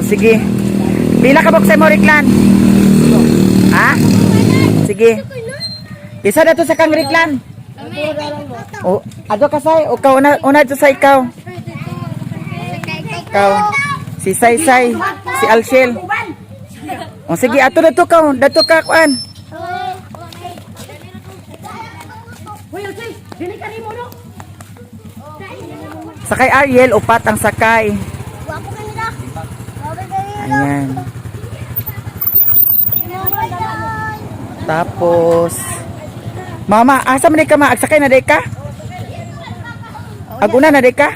sige. Pila ka box mo, Riklan? Ha? Sige. Isa na to sa kang Riklan. O, ado ka say, o ka una, una to sa ikaw. Ikaw. Si Sai Sai, si Alshel. O sige, ato na to ka, dato ka kuan. Sakay Ariel, upat ang sakay. Ayan. Tapos, Mama, asa man di ka ma? Agsakay na di ka? Aguna na di ka?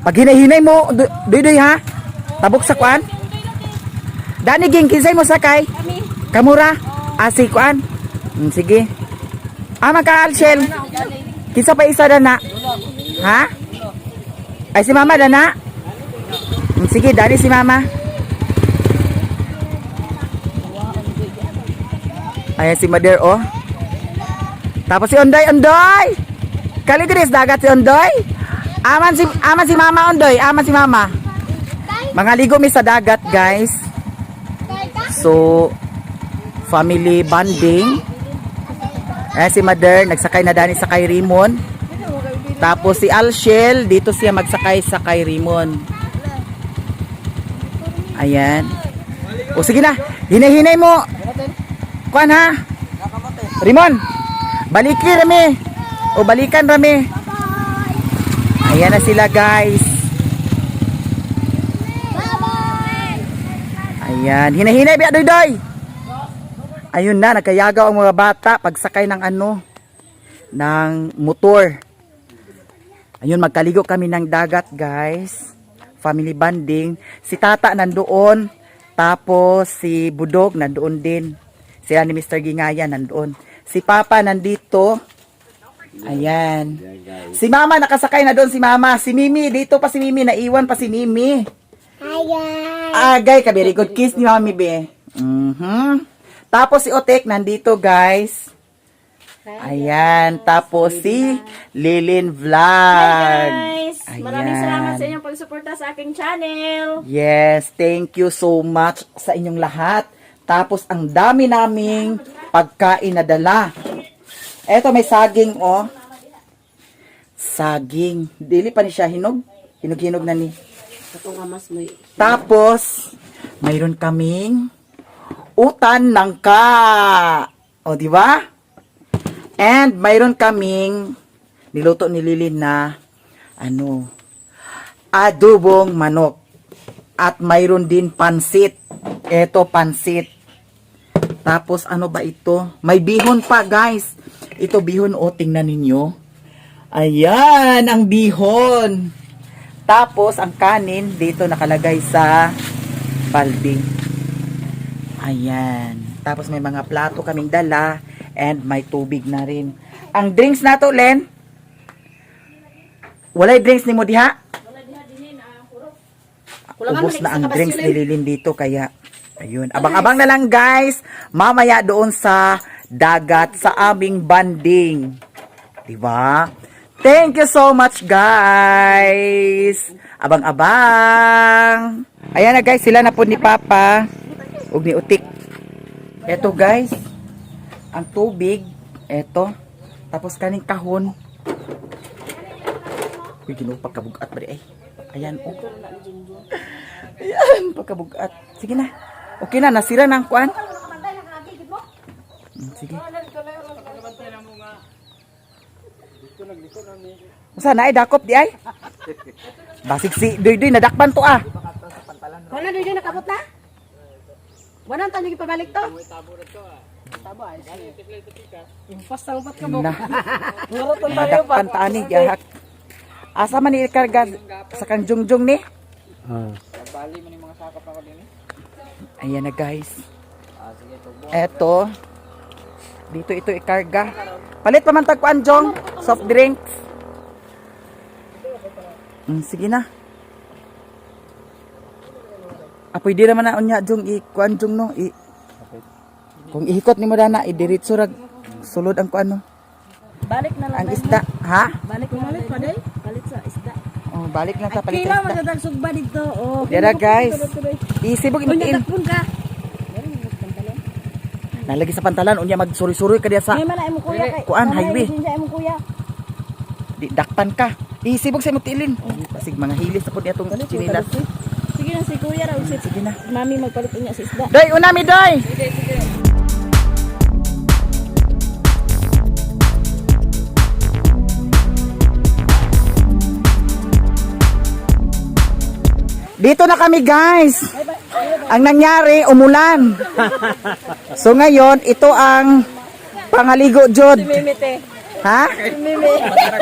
Pag hinay-hinay mo, duy-duy ha? Tabok sa kuan? Dani ging kinsay mo sakay? Kamura? Asi kuan? Sige. Ah, ka Alshel. Kinsa pa isa dana? Ha? Ay si Mama dana? Sige, dani si Mama. Ayan si Mother, oh. Tapos si Ondoy, Ondoy! Kali diri sa dagat si Ondoy. Aman si Mama Ondoy, aman si Mama. Mga ligo mi sa dagat, guys. So, family bonding. Ayan si Mother, nagsakay na dani sa kay Rimon. Tapos si Alshel, dito siya magsakay sa kay Rimon. Ayan. O sige na, hinay-hinay mo. Kuan ha? Rimon, baliki rami. O balikan rami. Ayan na sila, guys. Ayan, hinay-hinay biya doy. Ayun na, nagkayagaw ang mga bata pagsakay ng ano, ng motor. Ayun, magkaligo kami ng dagat, guys. Family bonding. Si Tata nandoon. Tapos si Budog nandoon din. Sila ni Mr. Gingaya nandoon. Si Papa nandito. Ayan. Si Mama nakasakay na doon si Mama. Si Mimi, dito pa si Mimi. Naiwan pa si Mimi. Agay, ka very good kiss ni Mami be. Tapos si Otek nandito, guys. Ayan, tapos si Lilin Vlog. Guys, maraming Ayan. Salamat sa inyong pagsuporta sa aking channel. Yes, thank you so much sa inyong lahat. Tapos ang dami naming pagkain na dala. Eto may saging oh. Saging. Dili pa ni siya hinog. Hinog-hinog na ni. Tapos mayroon kaming utan ng ka. O, di ba? And mayroon kaming niluto ni Lilin na ano, adobong manok. At mayroon din pansit. Eto pansit. Tapos ano ba ito? May bihon pa, guys. Ito bihon o, tingnan ninyo. Ayan ang bihon. Tapos ang kanin dito nakalagay sa balde. Ayan. Tapos may mga plato kaming dala and may tubig na rin. Ang drinks na to, Len? Walay drinks ni mo diha? Ubos na ang drinks ni Lilin dito kaya ayun. Abang-abang na lang, guys. Mamaya doon sa dagat sa aming banding. 'Di ba? Thank you so much, guys. Abang-abang. Ayan na, guys, sila na po ni Papa ug ni Utik. Eto, guys, ang tubig, eto. Tapos kaning kahon. Uy, Ginoo, pagkabugat ba di ay. Ayan, oh. Ayan, pagkabugat. Sige na. Okay na, nasira na ang kuan. Sige. Usa na ay dakop di ay? Basig si Doy Doy nadakpan to ah. Wala na yun, nakabot na? Wala na tayo pabalik to? Na. Nadakpan ta ani gahak. Asa man ni ikarga sa kang jungjung ni? Ayan na, guys. Eto. Dito ito ikarga. Palit pa man tag kuan jong, soft drinks. Sige na. Ah, pwede naman na unya jong i kuan jong no i kung ihikot nimo dana idiretso rag sulod ang kuan no. Balik na lang. Ang isda, ha? Balik na lang. Balik pa Balik sa isda. Oh, balik lang ta palit. Kailangan magdadag sugba dito. Oh. Dira guys. Isibog Unya imutin. dakpon ka. Nalagi sa pantalan unya magsuri-suri ka diya sa May man imong kuya kay. Kuan, Mamay, highway. lisensya imong kuya. Di dakpan ka. Isibog sa imong tilin. Basig mga hilis na pud niya tong chinilas. Sige na si kuya ra si Sige na. mami magpalit unya sa isda. Day, una mi day. Dito na kami guys. Ang nangyari, umulan. So ngayon, ito ang pangaligo jod. Mimite. Ha?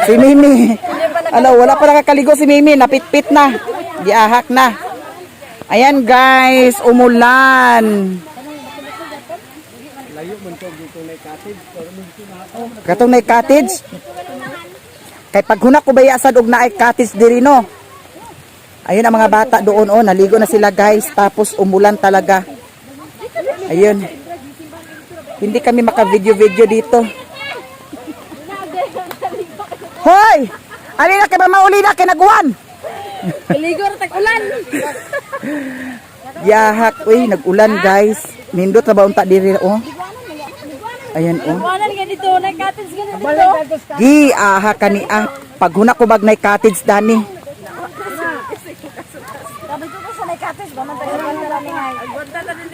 Si Mimi. Ala, wala pa nakakaligo si Mimi. Napitpit na. Giahak na. Ayan guys, umulan. Katong may cottage. Kay paghuna ko baya sad og naay cottage diri no. Ayun ang mga bata doon oh, naligo na sila guys tapos umulan talaga. Ayun. Hindi kami maka-video-video dito. Hoy! Ali na kay mama uli na kay naguan. Kaligo ra tag ulan. Yahak, uy, nag-ulan guys. Nindot na ba unta diri oh? Ayan oh. Wala nga dito, na cottage nga dito. Gi aha kani ah. Paghuna ko bag nay cottage dani. Sabi ko sa may cottage ba man tayo ni hay.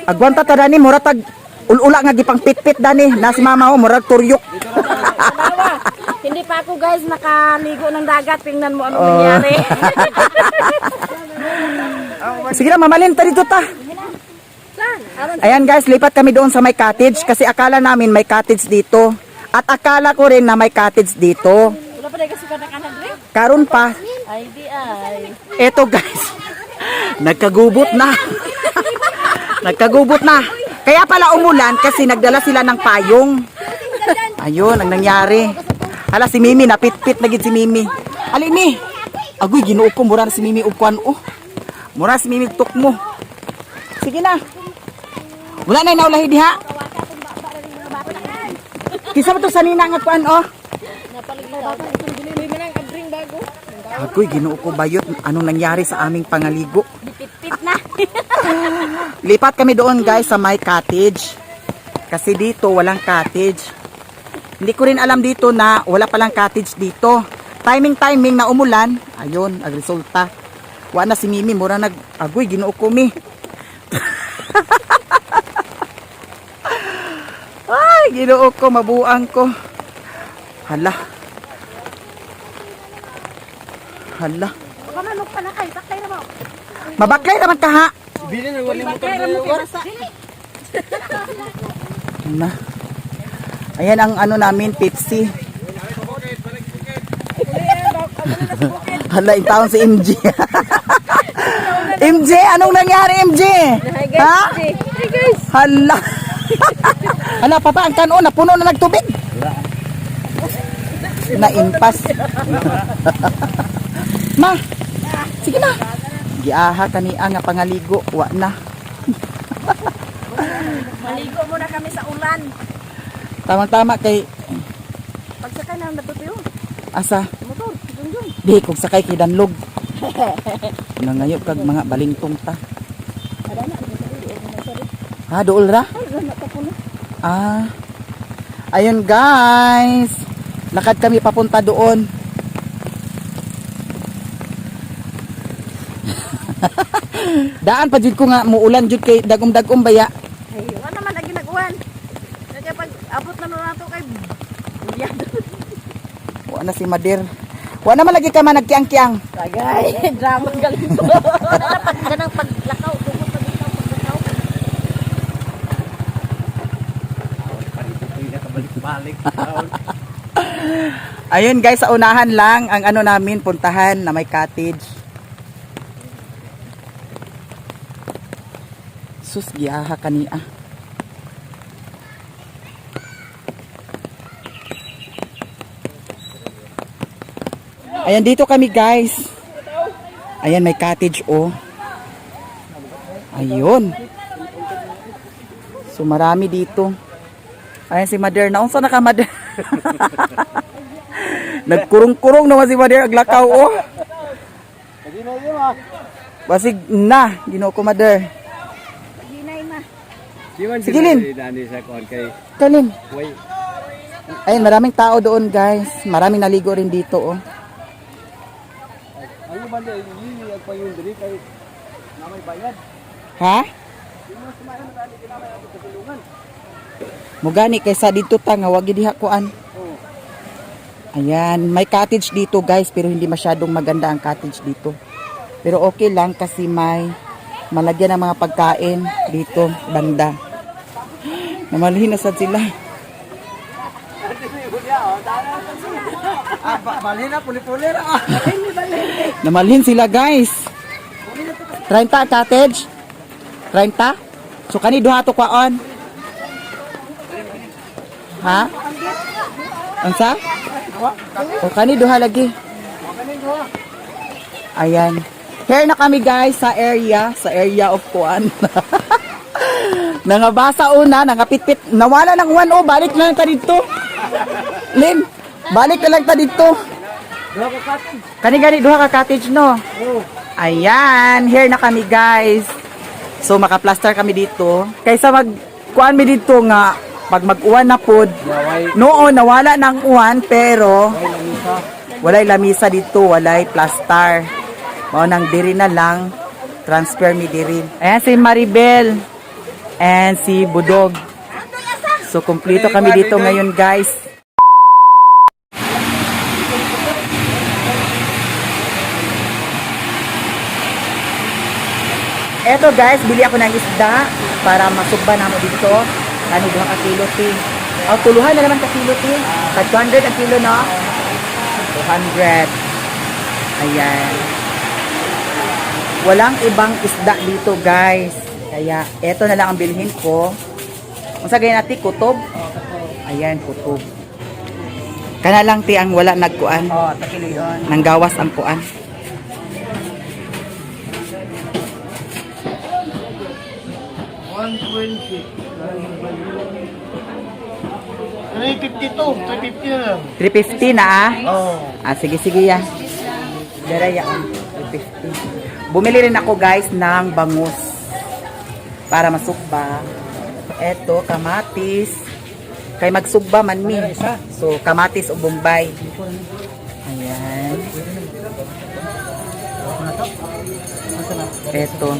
Agwanta ta dani mura tag ulula nga gipang pitpit dani. Na si mama oh, murag turyok. Tawa. Hindi pa ako guys nakaligo ng dagat. Tingnan mo anong nangyari. Sige na, mamalin ta dito ta. Ayan guys, lipat kami doon sa may cottage kasi akala namin may cottage dito. At akala ko rin na may cottage dito. Wala pa tayo kasukat na kanan rin. Karon pa, Ay di ay. eto guys, nagkagubot na. Nagkagubot na. Kaya pala umulan kasi nagdala sila ng payong. Ayun, ang nangyari. Hala, si Mimi, napitpit na gid si Mimi. Ali, Mi. Agoy, ginoo ko, mura na si Mimi og kuan oh. Mura si Mimi tukmo. Sige na. Wala na naulahi diha. Kisa ba to sanina nga kuan oh? Agoy, ginoo ko bayot. Anong nangyari sa aming pangaligo? Pitpit na. Lipat kami doon guys sa my cottage. Kasi dito walang cottage. Hindi ko rin alam dito na wala palang cottage dito. Timing timing na umulan. Ayun, ang resulta. Wa na si Mimi, mura nag agoy Ginoo ko mi. Ay, Ginoo ko, mabuang ko. Hala. Hala. Baka manok pa na kay baklay na mo. Mabaklay naman ka ha. Baklay ra mo kay basa. Na. Ayan ang ano namin, Pepsi. Hala, yung taon si MJ. MJ, anong nangyari, MJ? Ha? Hi guys. Hala. Hala, papa, ang kanon, napuno na nagtubig. Naimpas. Ma, sige na. Giaha kani nga pangaligo, wa na. Maligo muna kami sa ulan. Tamang-tama kay Pagsakay na ang natutuyo. asa. Motor, junjun. Di, kung sakay kay danlog. Nangayo kag mga balingtong ta. Ha, dool ra? Ah. Ayun guys. Lakad kami papunta doon. Daan pa jud ko nga muulan jud kay dagom-dagom baya. Ay, wala naman lagi nag-uwan. Kaya pag abot na nun nato kay bulyado. Wa na si Madir. Wa na man lagi ka man nagkiang-kiang. Tagay, drama galing ko. Dapat ganang paglakaw, dugot na dito paglakaw. Ayun guys, sa unahan lang ang ano namin puntahan na may cottage. Sus, giaha kania. Ayan dito kami guys. Ayan may cottage oh. Ayun. So marami dito. Ayan si Mother. Naunsa na ka Mother? Nagkurong-kurong naman si Mother aglakaw oh. Basig na, Ginoo ko, mother. Ginay ma. Sige, Lin. Kalin. Ayun, maraming tao doon, guys. Maraming naligo rin dito, oh. Ano ba na yun ang payundri kay namay bayad? Ha? Mugani kaysa dito ta nga wag diha kuan. Ayan, may cottage dito, guys, pero hindi masyadong maganda ang cottage dito. Pero okay lang kasi may malagyan ng mga pagkain dito banda. Namalhin na sad sila. Ah, balhin na, puli-puli ra. Namalhin sila, guys. 30 cottage. 30? So kani duha to kwaon. Ha? Unsa? O kani duha lagi. Ayan. Here na kami, guys, sa area of kuan. Nangabasa una, nangapitpit, nawala ng 1 oh, balik na lang ta dito. Lin, balik na lang ta dito. Duha ka cottage. Kani gani duha ka cottage, no? Ayan, here na kami, guys. So maka-plaster kami dito. Kaysa mag kuan mi dito nga pag mag-uwan na pod. Noon nawala ng uwan pero walay lamisa dito, walay plaster. Mao nang diri na lang transfer mi diri. Ayan si Maribel and si Budog. So kumpleto kami dito ngayon, guys. Eto, guys, bili ako ng isda para masugba na mo dito. Ano, 2 ka kilo ti. Oh, tuluhan na naman ka kilo ti. Tag 200 ang kilo, no? 200. Ayan. Walang ibang isda dito, guys. Kaya, eto na lang ang bilhin ko. Unsa gay nati kutob? Ayan, kutob. Kana lang ti ang wala nagkuan. Oh, takilo yon. Nanggawas ang kuan. $352, 350 na lang. 350 na ah. Oo. Ah, sige, sige ya. Dara ya. Oh, 350. Bumili rin ako, guys, ng bangus para masugba. Eto, kamatis. Kay magsugba man mi. So, kamatis o bombay. Ayan. Eto.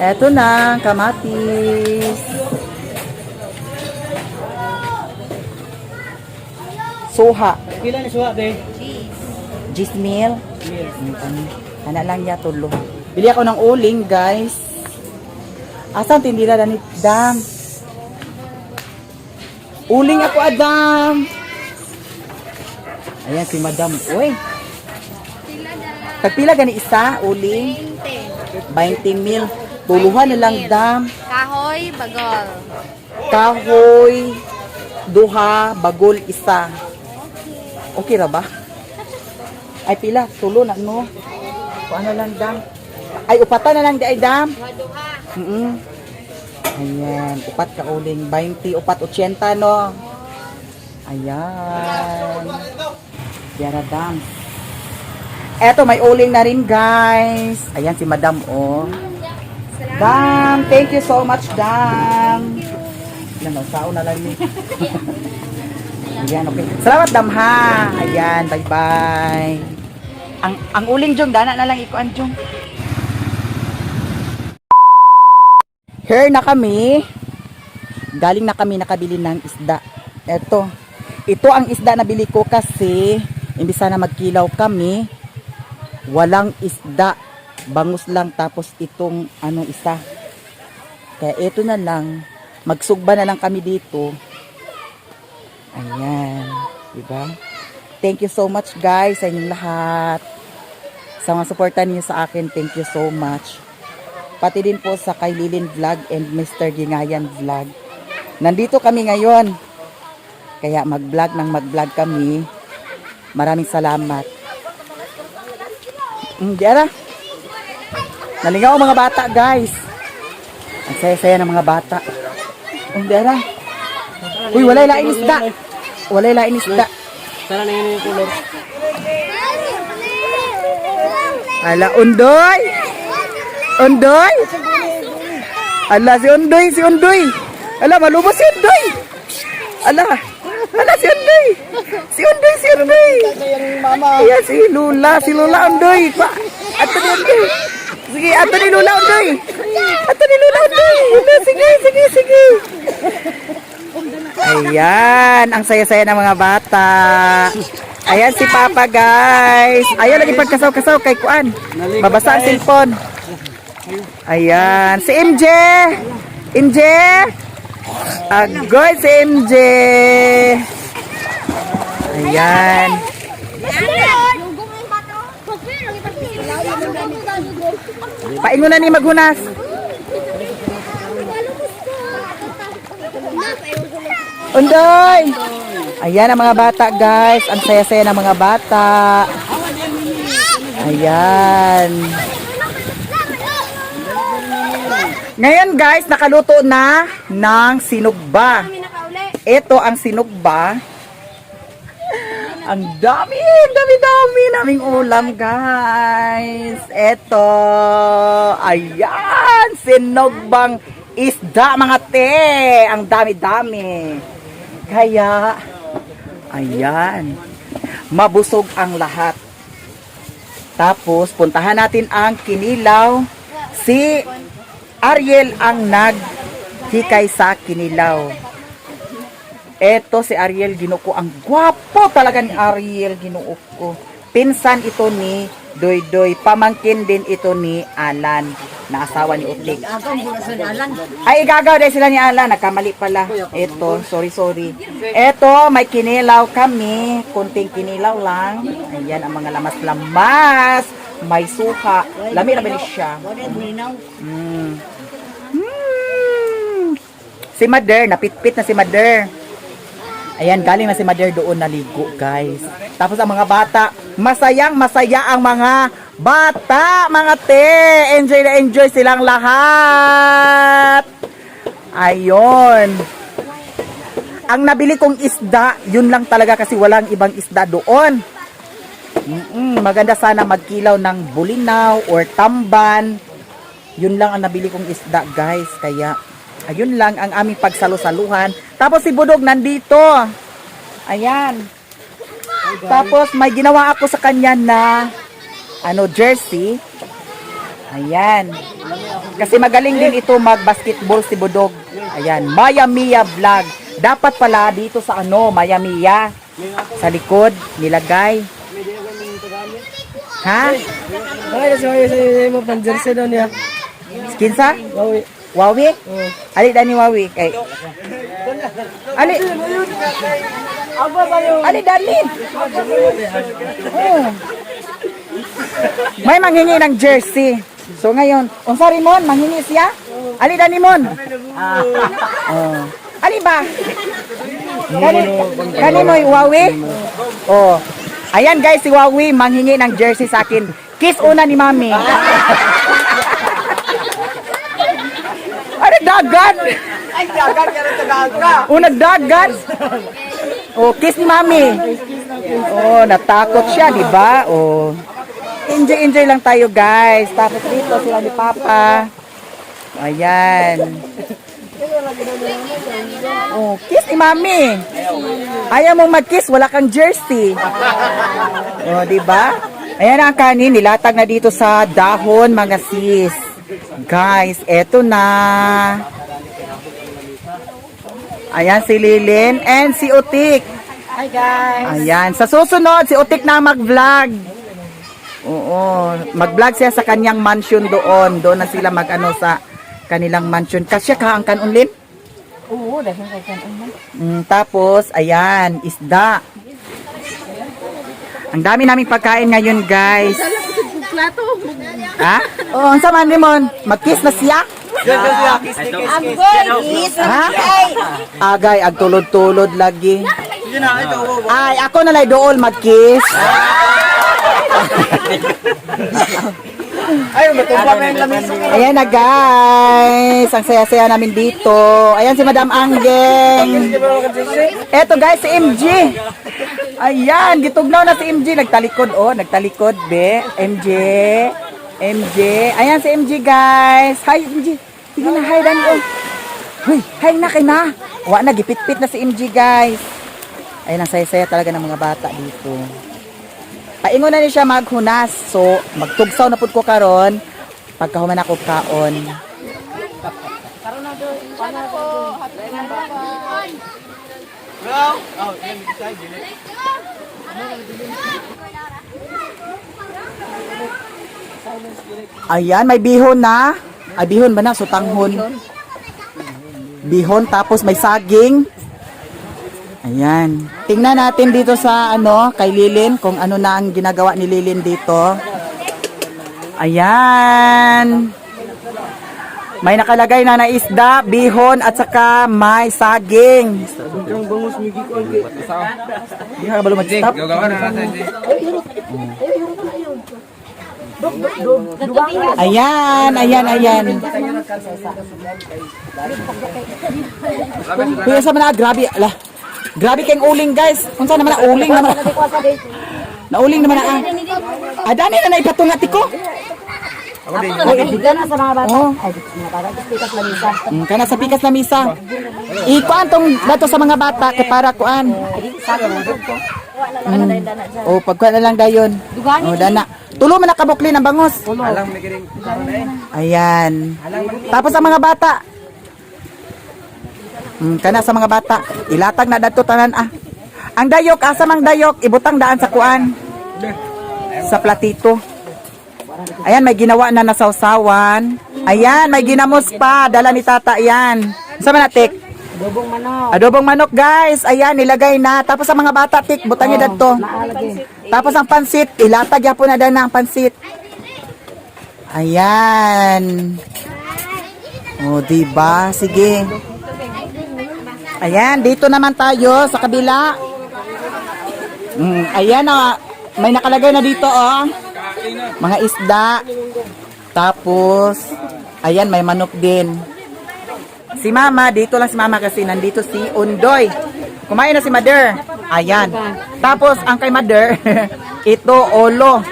Eto na, kamatis. Suha. Pila ni suha, be? Gismil. Ana lang ya tulo. Bili ako ng uling, guys. Asan tindira na ni Dam? Uling ako, Adam. Ayan si Madam. Uy. Tagpila gani isa uling? 20 mil. Tuluhan na lang, Dam. Kahoy, bagol. Kahoy, duha, bagol, isa. Okay ra ba? Ay, pila, tulo na, no? Kuha na lang, Dam. Ay, upatan na lang, di ay, Dam. Duha. Ayan, upat ka uling. 20, upat, 80, no? Ayan. Yara, Dam. Eto, may uling na rin, guys. Ayan, si Madam, oh. Dam, thank you so much, Dam. Ayan, oh, sao na lang ni. Ayan, okay. Salamat, Dam, ha. Ayan, bye-bye. Ang uling, Jong, dana na lang ikuan, Jong. Here na kami. Galing na kami nakabili ng isda. Eto. Ito ang isda na bili ko kasi imbis na magkilaw kami, walang isda. Bangus lang tapos itong ano isa. Kaya ito na lang. Magsugba na lang kami dito. Ayan. Diba? Thank you so much, guys, sa inyong lahat. Sa mga suporta niyo sa akin, thank you so much. Pati din po sa kay Lilin Vlog and Mr. Gingayan Vlog. Nandito kami ngayon. Kaya mag-vlog ng mag-vlog kami. Maraming salamat. Diara. Nalingaw ang mga bata, guys. Ang saya-saya ng mga bata. Diara. Uy, walay lain isda. Walay lain isda. Sana na yun yung kulor. Ala, Undoy! Undoy! Ala, si Undoy, si Undoy! Ala, malubos si Undoy! Ala, ala, si Undoy! Si Undoy, si Undoy! Ayan, si Lula Undoy! Pa, ato ni Undoy! Sige, ato ni Lula Undoy! Ato ni Lula Undoy! Ala, sige, sige, sige! Ayan, ang saya-saya ng mga bata. Ayan si Papa, guys. Ayan lagi pagkasaw-kasaw kay Kuan. Mabasa ang cellphone. Ayan, si MJ. MJ. Agoy si MJ. Ayan. Paingon na ni maghunas. Undoy! Ayan ang mga bata, guys. Ang saya-saya ng mga bata. Ayan. Ngayon, guys, nakaluto na ng sinugba. Ito ang sinugba. Ang dami, ang dami-dami naming ulam, guys. Ito, ayan, sinugbang isda, mga te. Ang dami-dami. Kaya, ayan, mabusog ang lahat. Tapos, puntahan natin ang kinilaw. Si Ariel ang naghikay sa kinilaw. Eto si Ariel, Ginoo ko. Ang gwapo talaga ni Ariel, Ginoo ko. Pinsan ito ni Doy Doy. Pamangkin din ito ni Alan, na asawa ni Utik. Ay, igagaw dahil sila ni Alan. Nagkamali pala. Eto, sorry, sorry. Eto, may kinilaw kami. Kunting kinilaw lang. Ayan, ang mga lamas-lamas. May suka. Lami na ba ni siya? Si Mother, napitpit na si Mother. Ayan, galing na si Mother doon naligo, guys. Tapos ang mga bata, masayang masaya ang mga bata, mga te. Enjoy na enjoy silang lahat. Ayon. Ang nabili kong isda, yun lang talaga kasi walang ibang isda doon. Maganda sana magkilaw ng bulinaw or tamban. Yun lang ang nabili kong isda, guys. Kaya, ayun lang ang aming pagsalu-saluhan. Tapos si Budog nandito. Ayan. Tapos may ginawa ako sa kanya na ano, jersey. Ayan. Kasi magaling din ito mag-basketball si Budog. Ayan, Maya Mia Vlog. Dapat pala dito sa ano, Maya Mia. Sa likod, nilagay. Ha? Ay, kasi may sa mo pang jersey daw niya. Kinsa? Bawi. Wawi? Ali dani Wawi kay. Ali. Ali dani. Oh. May manghingi ng jersey. So ngayon, unsa rin mon manghingi siya? Ali dani mon. Oh. Ali ba? Kani kani mo Wawi? Oh. Ayan guys, si Wawi manghingi ng jersey sa akin. Kiss una ni Mami. Ano dagan? Ay, dagan ka rin ka. O nagdagan. O kiss ni Mami. Oh, natakot siya, di ba? Oh. Enjoy, enjoy lang tayo, guys. Tapos dito sila ni Papa. Ayan. Oh, kiss ni Mami. Ayaw mong mag-kiss, wala kang jersey. Oh, di ba? Ayan ang kanin, nilatag na dito sa dahon, mga sis. Guys, eto na. Ayan si Lilin and si Utik. Hi guys. Ayan, sa susunod si Utik na mag-vlog. Oo, mag-vlog siya sa kanyang mansion doon. Doon na sila mag-ano sa kanilang mansion. Kasya ka ang kanunlin? Oo, dahil kay kanon. Tapos, ayan, isda. Ang dami naming pagkain ngayon, guys. Plato. Ha? Oo, ang sama ni Mon. Mag-kiss na siya? Agoy, is Ha? Agay, agtulod-tulod lagi. Ay, ako na lang dool mag-kiss. Ay, matumba na yung lamis. Ayan na guys, ang saya-saya namin dito. Ayan si Madam Anggeng. Eto guys, si MG. Ayan, gitugnaw na si MJ. Nagtalikod, oh. Nagtalikod, be. MJ. MJ. Ayan si MJ, guys. Hi, MJ. Sige na, hi, Dani, oh. Huy, hi na kay na. Wa na, gipitpit na si MJ, guys. Ayun, ang saya-saya talaga ng mga bata dito. Paingon na ni siya maghunas. So, magtugsaw na pud ko karon pagkahuman ako kaon. Ayan, may bihon na. Ay, bihon ba na? Sutanghon. Bihon, tapos may saging. Ayan. Tingnan natin dito sa ano, kay Lilin, kung ano na ang ginagawa ni Lilin dito. Ayan. May nakalagay na na isda, bihon, at saka may saging. Kang bangus migi ko ang Hindi ka ba mag-stop? Ayan, ayan, ayan. Kuya sa mga grabe, ala. Grabe kayong uling, guys. Unsa naman na uling naman. Nauling naman na. Ah, dani na naipatunga tiko. Bigla na sa mga bata. Oh. Ay, mga bata, pikas lang isa. Kana sa pikas na misa. Ikuan tong dato sa mga bata kay para kuan. Oh, pagkuan na lang dayon. Oh, dana. Tulo man nakabukli ng bangos. Ayan. Tapos ang mga bata. Kana sa mga bata, ilatag na dadto tanan ah. Ang dayok, asa mang dayok, ibutang daan sa kuan. Sa platito. Ayan, may ginawa na nasawsawan. Ayan, may ginamos pa. Dala ni tata yan. Sa man na, Tik? Adobong manok. Adobong manok, guys. Ayan, nilagay na. Tapos ang mga bata, Tik, butang niyo dadto. Tapos ang pansit, ilatag yapon na dana ang pansit. Ayan. O, di ba? Sige. Ayan, dito naman tayo sa kabila. Ayan, oh. May nakalagay na dito, oh. Mga isda. Tapos, ayan, may manok din. Si Mama, dito lang si Mama kasi nandito si Undoy. Kumain na si Mother. Ayan. Tapos, ang kay Mother, ito, olo.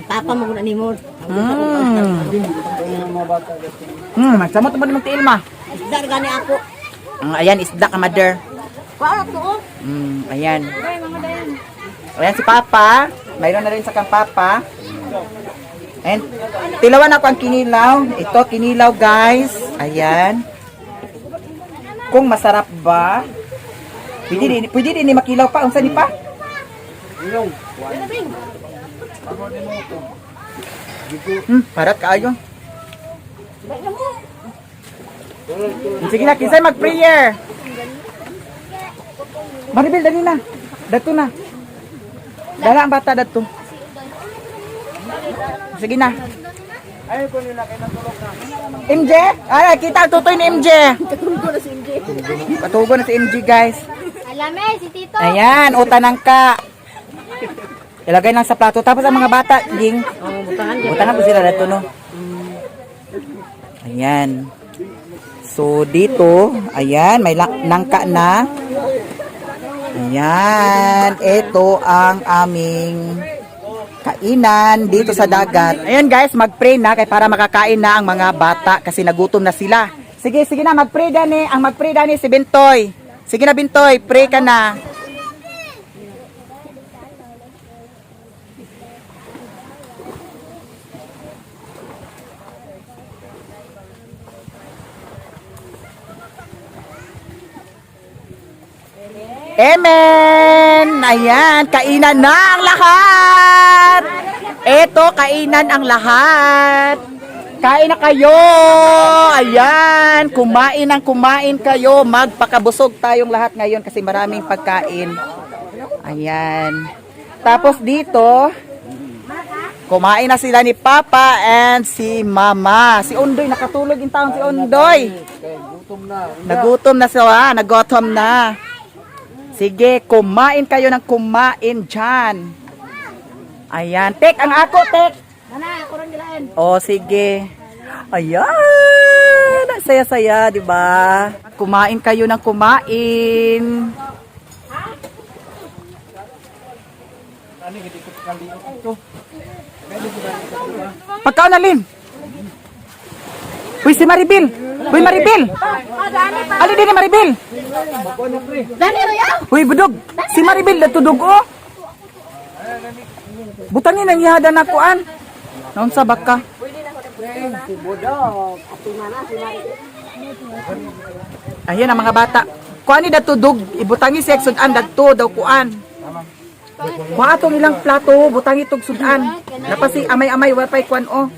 Papa mo na ni mo. Magsamot mo nimong tiil, ma. Isda gani ako. Ayan, isda ka, Mother. Kuha to oh. Ayan. Ayan si Papa. Mayroon na rin sa kang Papa. Ayan. Tilawan ako ang kinilaw. Ito, kinilaw, guys. Ayan. Kung masarap ba? Pwede din ni makilaw pa. Unsa ni pa? Parat kaayo. Sige na, kinsay mag-prayer. Maribel, dali na. Dato na. Dala ang bata dato. Sige na. MJ? Ay, kita ang tutoy ni MJ. Katugo na si MJ. Patugo na si MJ, guys. Alame, si Tito. Ayan, utanang ka. Ilagay lang sa plato. Tapos ang mga bata, ging. Oh, butangan Butangan po sila dato, no? Ayan. So, dito, ayan, may nangka na. Ayan, ito ang aming kainan dito sa dagat. Ayan guys, mag-pray na kay para makakain na ang mga bata kasi nagutom na sila. Sige, sige na, mag-pray dani. Ang mag-pray dani si Bintoy. Sige na Bintoy, pray ka na. Amen! Ayan, kainan na ang lahat! Eto, kainan ang lahat! Kain na kayo! Ayan, kumain ang kumain kayo. Magpakabusog tayong lahat ngayon kasi maraming pagkain. Ayan. Tapos dito, kumain na sila ni Papa and si Mama. Si Undoy, nakatulog in taon si Undoy. Nagutom na sila, nagutom na. Sige, kumain kayo ng kumain dyan. Ayan. Tek, ang ako, Tek. Nana, ako ron gilain. O, sige. Ayan. Ang saya-saya, di ba? Kumain kayo ng kumain. Ani gidi ko kaliot ito. Pagkaon na, Lin. Uy, si Maribel. Uy, Maribel. Ali din ni Maribel. Dani Royal. Uy, budog. Si Maribel natudog oh. Butangin ang ihada na kuan. Naunsa ba ka? Ayan ang mga bata. Kuan ni datudog, ibutangi siya sudan dadto daw kuan. Kuha atong ilang plato, butangi tog sudan. Napasi amay-amay wa pay kuan oh.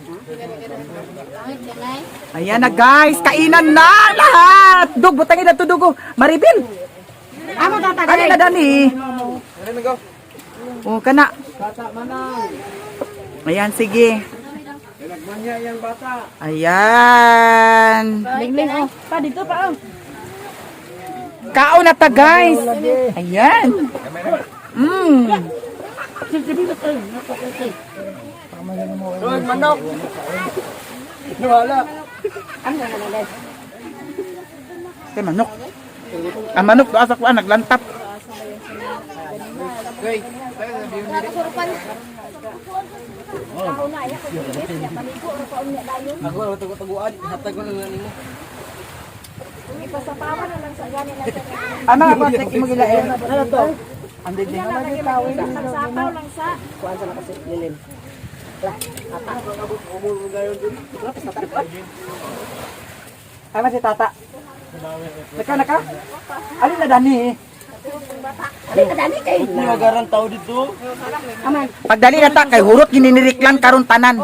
Ayan na guys, kainan na lahat. Dug butangi dadto dugo. Maribel. Amo tata. Ano na dani? Oh, kana. Ayan, sige. Nagmanya yang bata. Ayan. Lingling oh. Pa dito pa oh. Kaon na ta, guys. Ayan. Uy, manok. Wala. Kay manok. Ang manok doon sa kuan naglantap. Ako ang tago-taguan, hatag ko lang nimo. Ipasapawan na lang sa gani lang sa Ama ako tek imo gilain. Ano to? Ang dede. Sapaw lang sa. Ama si tata. Naka naka. Alin na dani? Ni magaran tao dito. Pagdali na ta kay hurot gininiriklan karon tanan.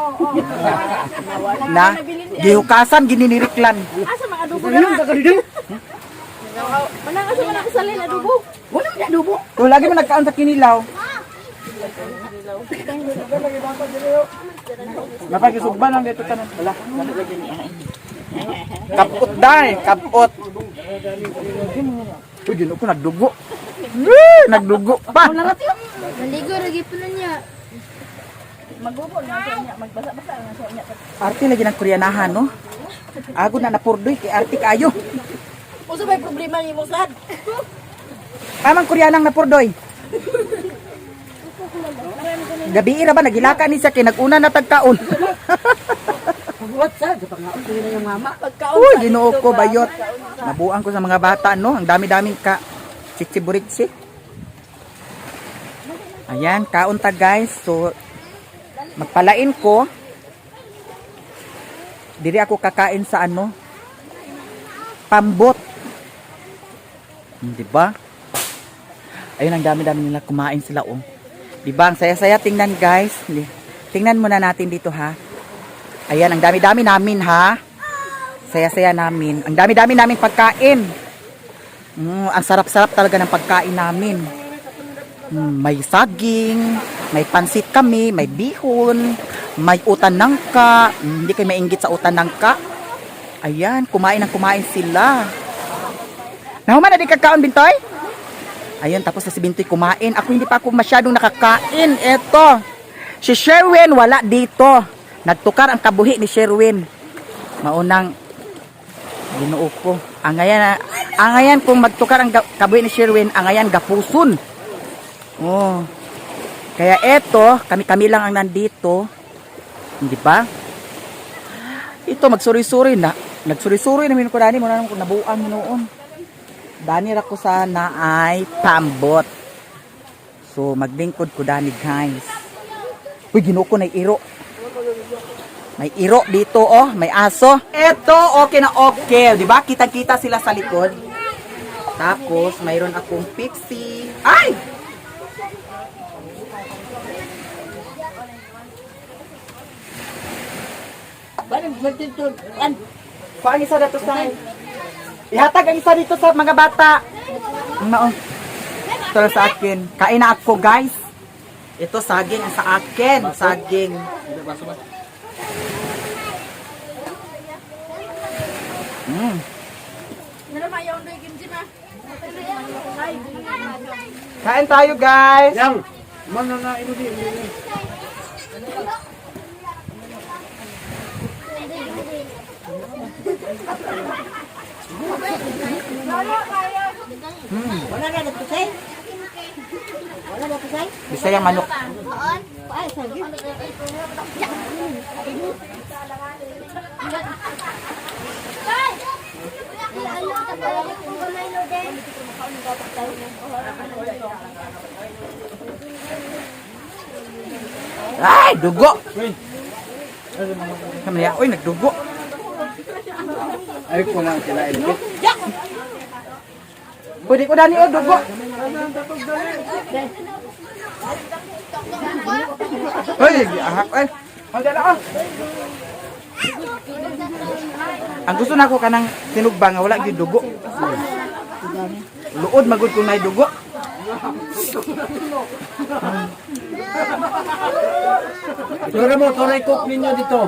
Na gihukasan gininiriklan. Asa mga adobo na. Manang asa man ako salin adobo. Wala man adobo. Kung lagi mo nagkaon sa kinilaw. Napagisugba lang dito tanan. Wala. Kapot dai, kapot. Uy, ginoo ko nagdugo. Woo, nagdugo pa. Maligo, lagi po na niya. Magubo na sa niya, magbasa-basa na sa niya. Arte lagi ng Koreanahan, no? Ago na napurdoy kay arte kaayo. Usa may problema nimo sad? Amang Koreanang napurdoy. Gabi ra ba nagilaka ni siya kay naguna na tagkaon. What sad? Pangaon ko na yung mama. Pagkaon. Uy, Ginoo ko bayot. Nabuang ko sa mga bata no, ang dami-daming ka chichiburitsi. Ayan, kaon ta guys. So magpalain ko. Diri ako kakain sa ano? Pambot. Di ba? Ayun, ang dami-dami nila kumain sila oh. Di ba? Ang saya-saya tingnan guys. Tingnan muna natin dito ha. Ayan, ang dami-dami namin ha. Saya-saya namin. Ang dami-dami namin pagkain. Ang sarap-sarap talaga ng pagkain namin. May saging, may pansit kami, may bihon, may utan nangka. Hindi kayo mainggit sa utan nangka. Ayan, kumain ng kumain sila. Nahuman na di kakaon, Bintoy? Ayun, tapos na si Bintoy kumain. Ako hindi pa ako masyadong nakakain. Eto, si Sherwin wala dito. Nagtukar ang kabuhi ni Sherwin. Maunang Ginoo ko. Angayan, angayan kung magtukar ang kabuhi ni Sherwin, angayan gapuson. Oh. Kaya eto, kami-kami lang ang nandito. Hindi ba? Ito magsuri-suri na. Nagsuri-suri namin ko dani mo na ko nabuang noon. Dani ra ko sana ay pambot. So maglingkod ko dani guys. Uy, Ginoo ko na iro. May iro dito oh, may aso. Eto, okay na okay, 'di ba? Kitang-kita sila sa likod. Tapos mayroon akong pixie. Ay! Kuha ang isa dito sa... Ihatag ang isa dito sa mga bata. Mao. Ito lang sa akin. Kain na ako, guys. Ito saging ang sa akin. Saging. Kain tayo, guys. Yang, man na ino di. Bisayang manok. Ay, dugo. Kami ya, oy nagdugo. Ay kulang sila ilapit. Pwede ko dani oh dugo. Oy, ahak ay. Hangga na oh. Ang gusto nako kanang tinugba nga wala gyud dugo. Luod magud kung nay dugo. Tara mo, tara cook ninyo dito.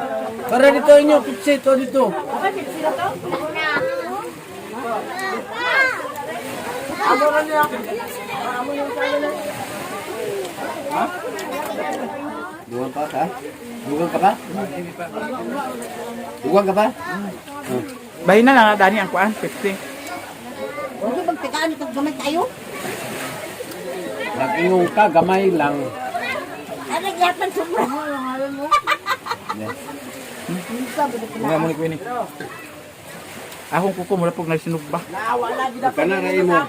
Tara dito inyo, pipsi, to dito. Dugang pa ka? Dugang ka pa? Dugang ka pa? Bahin na lang ah, dani ang kuan 50. Huwag magtikaan itong gamay tayo. Nag-ingong ka, gamay lang. Ay, nagyatan sobra. Nga mo ni Queenie. Akong kuko mula pug nagsinugba. Huwag ka na rin mo.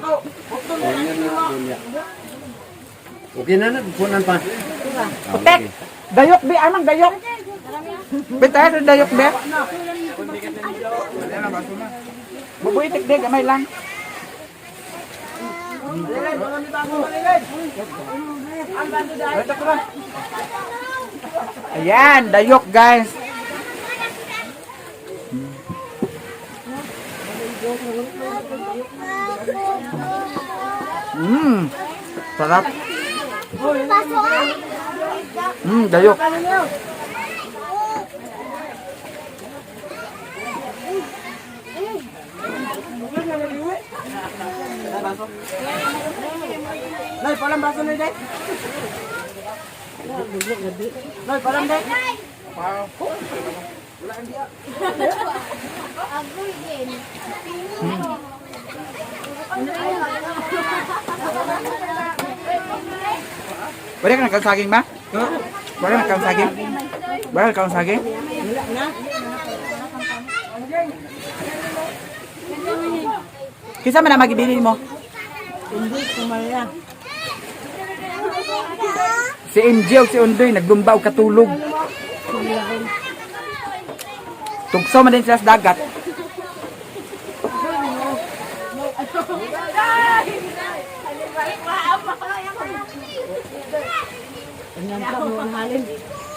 Ganyan na, dunya. Okay na na, punan pa. Putek. Dayok be amang dayok. Bitaw sa dayok be. Bubuitik de gamay lang. Ayan, dayok guys. Sarap. Dayok. Nay, palang baso na day. Nay, palang day. Wala ka nagkaon saging ba? Wala ka nagkaon saging? Wala ka nagkaon saging? Kinsa man ang magibilin mo? Si MJ o si Undoy naglumba og katulog. Tugso man din sila sa dagat.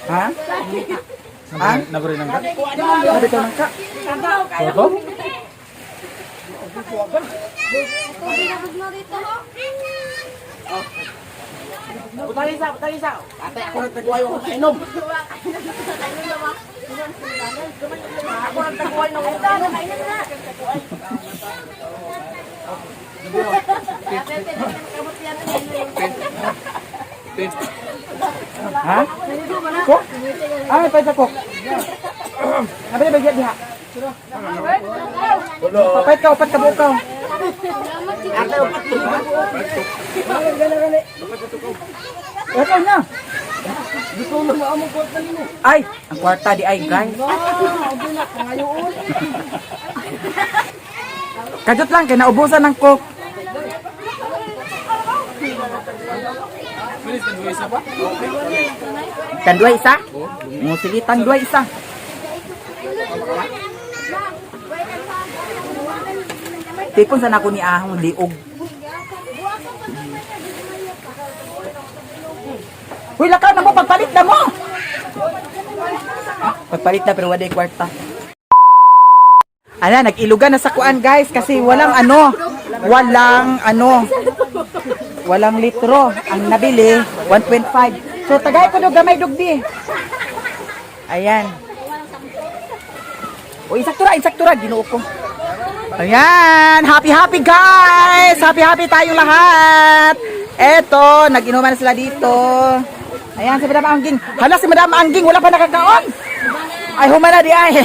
Ha? Ha? Naburi nang ka. Sabi ka nang ka. Toto? Butang isa, butang isa. Ate, ako nagtaguhay ako kainom. Ako nagtaguhay ng utang. Ha? Kok? Ah, may paisa kok. Abi na bagya diha. Papait ka, upat ka bukaw. Ito na. Ay, ang kwarta di ay, guys. Kajot lang, kay naubusan ng coke. Tanduay isa? Oh, sige, tanduay isa. Tipon sana ako ni ahong liog. Uy, lakaw na mo, pagpalit na mo! Pagpalit na pero wala kwarta. Ala, nag-ilugan na sa kuan guys kasi walang ano, walang litro ang nabili, 1.5. So tagay ko do gamay dugdi. Ayan. O insakto ra, insakto ra Ginoo ko. Ayan, happy happy guys. Happy happy tayong lahat. Eto, nag-inuman na sila dito. Ayan si Madam Angging. Hala si Madam Angging, wala pa nakakaon. Ay humana di ay.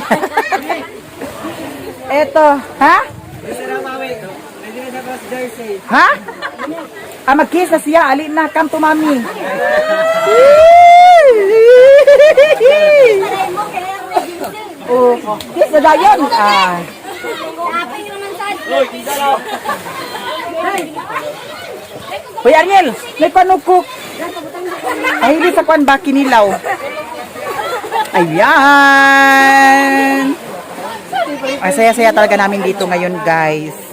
Eto, ha? Ha? Ah, mag-kiss na siya. Ali na, come to mommy. Oh, kiss na dayon. Ah. Hoy Ariel, may panukok. Ay, hindi sa kwan ba kinilaw? Ayan. Ang saya-saya talaga namin dito ngayon, guys.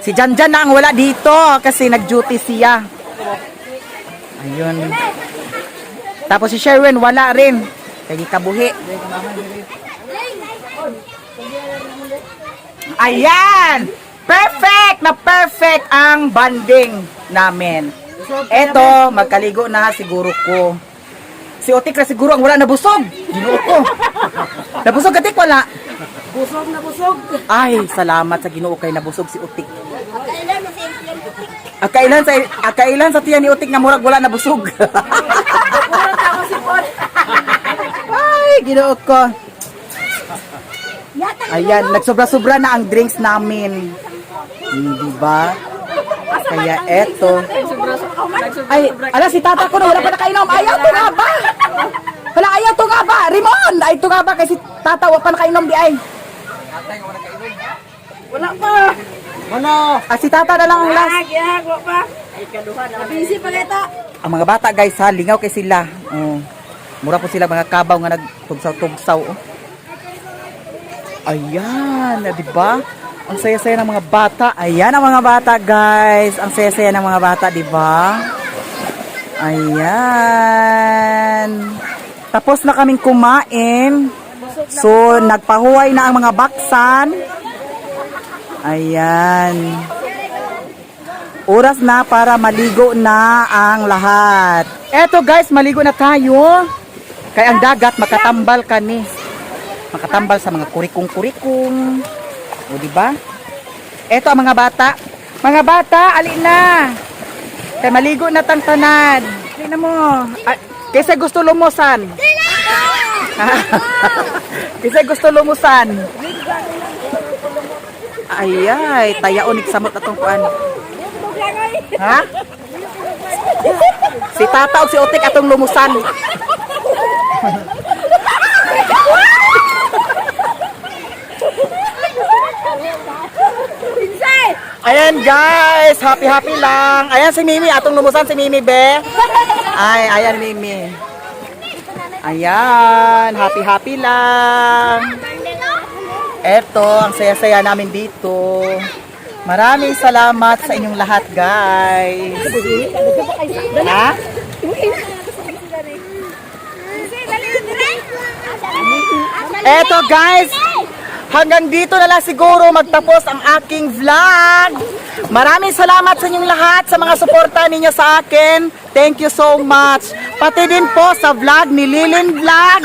Si Janjan na ang wala dito kasi nag-duty siya. Ayun. Tapos si Sherwin wala rin. Kaya kabuhi. Ayan! Perfect na perfect ang banding namin. Eto, magkaligo na siguro ko. Si Otik na siguro ang wala nabusog. Ginoo ko. Nabusog ka, Tik, wala. Busog na busog. Ay, salamat sa Ginoo kay nabusog si Utik. Akailan sa tiyan ni Utik nga murag wala nabusog. Puro tao si Paul. Ay, Ginoo ko. Ayan, nagsobra-sobra na ang drinks namin. Di ba? Kaya eto. Ay, ala si tata ko na wala pa nakainom. Ayaw to nga ba? Wala, ayaw to nga ba? Rimon! Ay, to nga ba? Kasi tata, wala pa nakainom di ay. Wala pa. Ano? Ah, si tata na lang ang last. Ah, gihag, wala pa. Ay, kaduha na. Busy pa kita. Ang mga bata guys ha, lingaw kay sila. Oh. Mura po sila mga kabaw nga nagtugsaw-tugsaw. Oh. Ayan, di ba? Ang saya-saya ng mga bata. Ayan ang mga bata, guys. Ang saya-saya ng mga bata, di ba? Ayan. Tapos na kaming kumain. So, nagpahuway na ang mga baksan. Ayan. Oras na para maligo na ang lahat. Eto guys, maligo na tayo. Kaya ang dagat, makatambal ka ni. Makatambal sa mga kurikong-kurikong. O, di ba? Eto ang mga bata. Mga bata, ali na. Kaya maligo na tang tanan. Ali na mo. Ah, kaysa gusto lumusan. Kaysa gusto lumusan. Ay, ay, tayaon samot atong kuan. Ha? Si Tata o si Otik atong lumusan. Ayan guys, happy happy lang. Ayan si Mimi, atong lumusan si Mimi be. Ay, ayan Mimi. Ayan, happy happy lang. Eto, ang saya-saya namin dito. Maraming salamat sa inyong lahat, guys. Ha? Eto, guys. Hanggang dito na lang siguro magtapos ang aking vlog. Maraming salamat sa inyong lahat sa mga suporta ninyo sa akin. Thank you so much. Pati din po sa vlog ni Lilin Vlog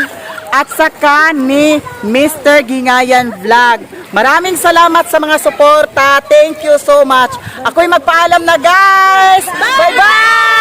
at saka ni Mr. Gingayan Vlog. Maraming salamat sa mga suporta. Thank you so much. Ako'y magpaalam na, guys. Bye-bye!